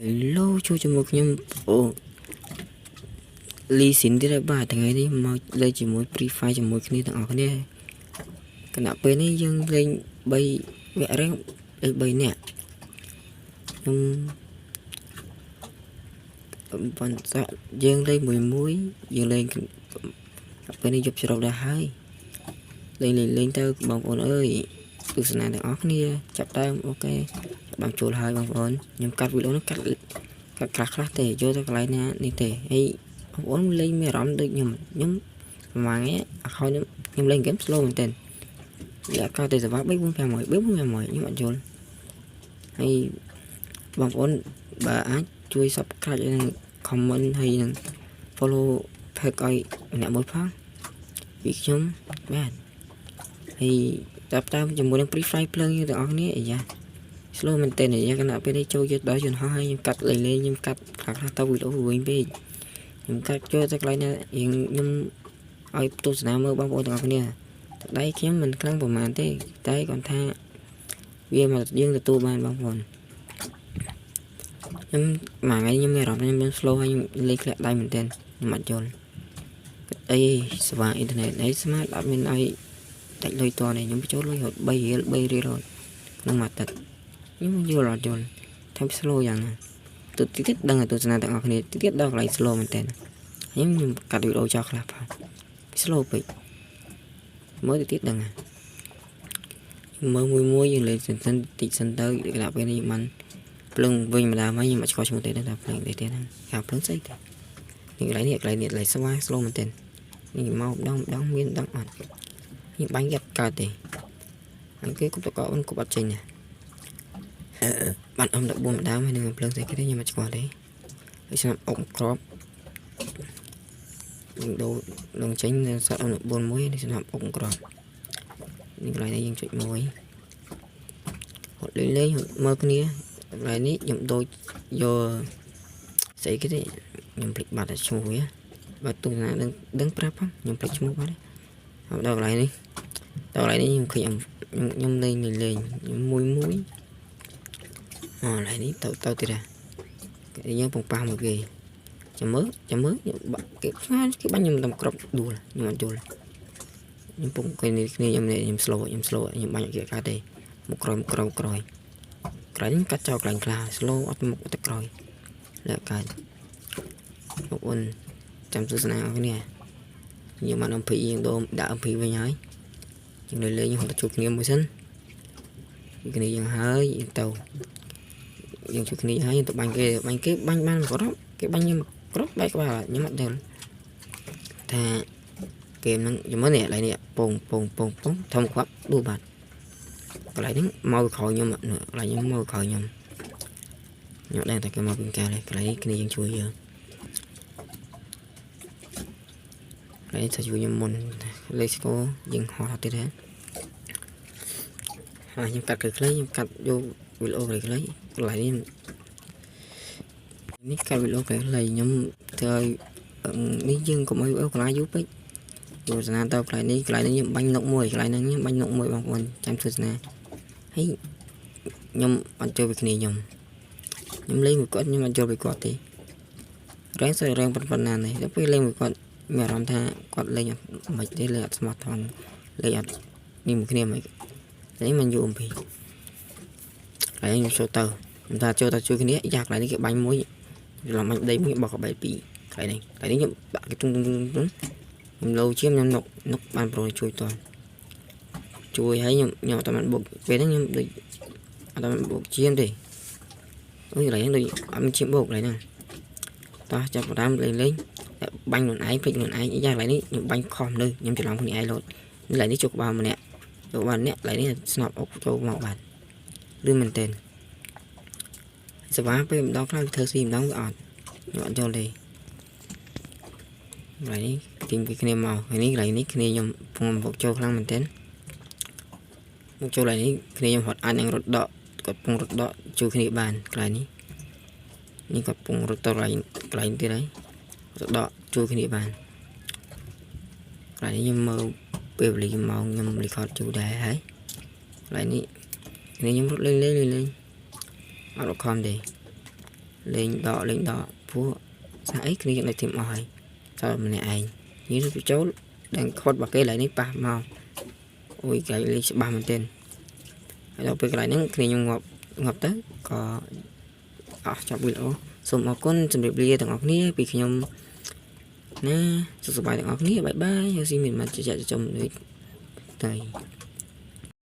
Hello ជួបជាមួយខ្ញុំអូលីស៊ីនទៀតហើយបាទថ្ងៃនេះមកលេងជាមួយ Free Fire ជាមួយគ្នាទាំងអស់គ្នាខណៈពេលនេះយើងលេង3វគ្គរែងលេង3នាក់ខ្ញុំបន្តយើងលេងមួយមួយយើងលេងពេលនេះយប់ជ្រៅដែរហើយលេងលេងលេងទៅបងប្អូនអើយទស្សនាទាំងអស់គ្នាចាប់ដើម OK បានចូលហើយបងប្អូនខ្ញុំកាត់វីដេអូនេះកាត់កាត់ខ្លះខ្លះទេយកទៅកន្លែងណានេះទេហើយបងប្អូនលេងមានអារម្មណ៍ដូចខ្ញុំខ្ញុំប្រហែលថ្ងៃអខខ្ញុំខ្ញុំលេងហ្គេម slow មែនទែនវាអត់កើតទេសវ៉ា3 4 5 1 3 4 5 1ខ្ញុំអត់យល់ហើយបងប្អូនបើអាចជួយ Subscribe និង comment ហើយនិង follow page ឲ្យម្នាក់មួយផងពីខ្ញុំបាទហើយចាប់តាមជាមួយនឹង Free Fire ភ្លើងយើងទាំងអស់គ្នាអាយ៉ា slow មែនទែនអាយ៉ាខណៈពេលនេះចូលយកដល់យន្តហោះហើយខ្ញុំកាត់លេងលេងខ្ញុំកាត់ខ្លះខ្លះទៅវីដេអូវិញពេកខ្ញុំកាត់ចូលទៅកន្លែងណាយើងខ្ញុំឲ្យទស្សនាមើលបងប្អូនទាំងអស់គ្នាដៃខ្ញុំមិនខ្លាំងប្រហែលទេតែគាត់ថាវាមកយើងទទួលបានបងប្អូនខ្ញុំមួយថ្ងៃខ្ញុំមានអារម្មណ៍ខ្ញុំ slow ហើយខ្ញុំលេងធ្លាក់ដៃមែនទែនខ្ញុំអត់យល់អីសេវាអ៊ីនធឺណិតអី smart អត់មានឲ្យដាច់លុយតនេះខ្ញុំបញ្ចូលលុយរហូត3រៀល3រៀលរហូតក្នុងមួយអាទិត្យខ្ញុំយល់អត់យល់ថា slow យ៉ាងណាទៅតិចទៀតដឹងឲ្យទស្សនាទាំងអស់គ្នាតិចទៀតដល់កន្លែង slow មែនតើខ្ញុំខ្ញុំកាត់វីដេអូចោលខ្លះផង slow ពេកមើលតិចទៀតដឹងមើលមួយមួយយើងលេងសិនសិនតិចសិនទៅគណៈពេលនេះបានភ្លើងវិញម្ដងហើយខ្ញុំអត់ស្គាល់ឈ្មោះទេថាភ្លើងទេទេហ្នឹងគេភ្លើងស្អីទេនេះកន្លែងនេះកន្លែងនេះកន្លែងស្វា slow មែនទែននេះមកម្ដងម្ដងមានម្ដងអត់ខ្ញុំបាញ់យ៉ាត់កើតទេហើយគេគប់តកអូនគប់អត់ចេញណាបានអម14ម្ដងហើយនឹងភ្លើងស្អីគេទេខ្ញុំអត់ស្គាល់ទេហើយឆ្នាំអុកក្របយើងដូរលងចេញនៅសត្វអម14មួយនេះឆ្នាំអុកក្របនេះកន្លែងនេះយើងចុចមួយហត់លេងលេងមើលគ្នាកន្លែងនេះខ្ញុំដូរយកស្អីគេទេខ្ញុំភ្លេចបាត់ឈ្មោះវាបើទស្សនាដឹងដឹងប្រាប់ផងខ្ញុំភ្លេចឈ្មោះបាត់ហើយដល់កន្លែងនេះដល់កន្លែងនេះខ្ញុំឃើញខ្ញុំខ្ញុំលេងលេងខ្ញុំមួយមួយអកន្លែងនេះទៅទៅទៀតហ่ะយើងពងប៉ះមកគេចាំមើលចាំមើលខ្ញុំបាក់គេស្មានគេបាញ់ខ្ញុំតាមក្របដួលខ្ញុំអត់យល់ខ្ញុំពងគេនេះគ្នាខ្ញុំខ្ញុំ slow ខ្ញុំ slow ខ្ញុំបាញ់គេកើតទេមកក្រោយមកក្រោយក្រោយក្រោយនេះកាត់ចោលកន្លែងខ្លះ slow អត់មុខទៅក្រោយលើកើតបងប្អូនចាំទស្សនាអរគ្នាយើងបាន MP យើងដូរដាក់ MP វិញហើយយើងលេងលេងយើងទៅជួបគ្នាមួយសិនគ្នាយើងហើយយើងទៅយើងជួបគ្នាហើយយើងទៅបាញ់គេបាញ់គេបាញ់បានគ្រាប់គេបាញ់ខ្ញុំគ្រាប់បែកក្បាលខ្ញុំអត់យល់ថាហ្គេមហ្នឹងយមើលនេះកន្លែងនេះពងពងពងពងធំខ្វាប់ដួលបាត់កន្លែងហ្នឹងមកក្រោយខ្ញុំកន្លែងខ្ញុំមកក្រោយខ្ញុំខ្ញុំដឹងតែគេមកពីកាលកន្លែងនេះគ្នាយើងជួយយើងកន្លែងថាជួយខ្ញុំមុន Let's go យើងហោះទៀតហើយហើយខ្ញុំកាត់ខ្លីៗខ្ញុំកាត់យកវីដេអូខ្លីៗកន្លែងនេះនេះកាត់វីដេអូខ្លីៗខ្ញុំធ្វើឲ្យនេះយើងកុំឲ្យកន្លែងយូរពេកទស្សនាទៅកន្លែងនេះកន្លែងនេះខ្ញុំបាញ់នុកមួយកន្លែងហ្នឹងខ្ញុំបាញ់នុកមួយបងប្អូនចាំទស្សនាហើយខ្ញុំអត់ចូលពីគ្នាខ្ញុំខ្ញុំលេងមួយគាត់ខ្ញុំអត់ចូលពីគាត់ទេរែងសើរែងប៉ុណ្ណានេះដល់ពេលលេងមួយគាត់មានអារម្មណ៍ថាគាត់លេងអត់មិនទេលេងអត់ស្មោះត្រង់លេងអត់នេះមួយគ្នាមិននេះមិនយូរអំពីហើយខ្ញុំចូលទៅខ្ញុំថាចូលទៅជួយគ្នាយ៉ាកន្លែងនេះគេបាញ់មួយច្រឡំបាញ់ដីមួយបោះកបែពីរកន្លែងនេះកន្លែងនេះខ្ញុំដាក់គេទុំទុំទុំទុំខ្ញុំលោជាខ្ញុំនុកនុកបានប្រូជួយតជួយហើយខ្ញុំខ្ញុំអត់បានបុកពេលហ្នឹងខ្ញុំដូចអត់បានបុកជាមទេអូយកន្លែងហ្នឹងដូចអត់មានជាមបុកកន្លែងហ្នឹងតោះចាប់ផ្ដើមលេងលេងបាញ់ខ្លួនឯងភ្លេចខ្លួនឯងយ៉ាកន្លែងនេះខ្ញុំបាញ់ខុសមនុស្សខ្ញុំច្រឡំគ្នាឯងលោតកន្លែងនេះចូលក្បាលម្នាក់ចូលបានអ្នកកន្លែងនេះស្នប់អុកចូលមកបានលឿនមែនទែនសវ៉ាពេលម្ដងខ្លះវាធ្វើស៊ីម្ដងវាអត់ខ្ញុំអត់យល់ទេកន្លែងនេះទីពីគ្នាមកថ្ងៃនេះកន្លែងនេះគ្នាខ្ញុំពងមកចូលខ្លាំងមែនទែនមកចូលកន្លែងនេះគ្នាខ្ញុំរត់អាចនឹងរត់ដកគាត់ពងរត់ដកជួយគ្នាបានកន្លែងនេះនេះគាត់ពងរត់ទៅកន្លែងកន្លែងទៀតហើយរត់ដកជួយគ្នាបានកន្លែងនេះខ្ញុំមើលពេលវេលាម៉ោងខ្ញុំ record ជួយដែរហើយកន្លែងនេះគ្នាខ្ញុំរត់លេងលេងលេងលេងអត់ខំទេ លេងដកលេងដកព្រោះស្អីគ្នាយើងនៅ team អស់ហើយតើម្នាក់ឯងនេះទៅចូលដឹងខុតរបស់គេឡើយនេះប៉ះមកអូយកែលេងច្បាស់មែនទែនហើយដល់ពេលកន្លែងហ្នឹងគ្នាខ្ញុំងាប់ងាប់ទៅក៏អស់ចប់វីដេអូសូមអរគុណជម្រាបលាទាំងអស់គ្នាពីខ្ញុំណាសុខសប្បាយទាំងអស់គ្នាbye bye ហើយស៊ីមានមកជជែកចំដូចតែ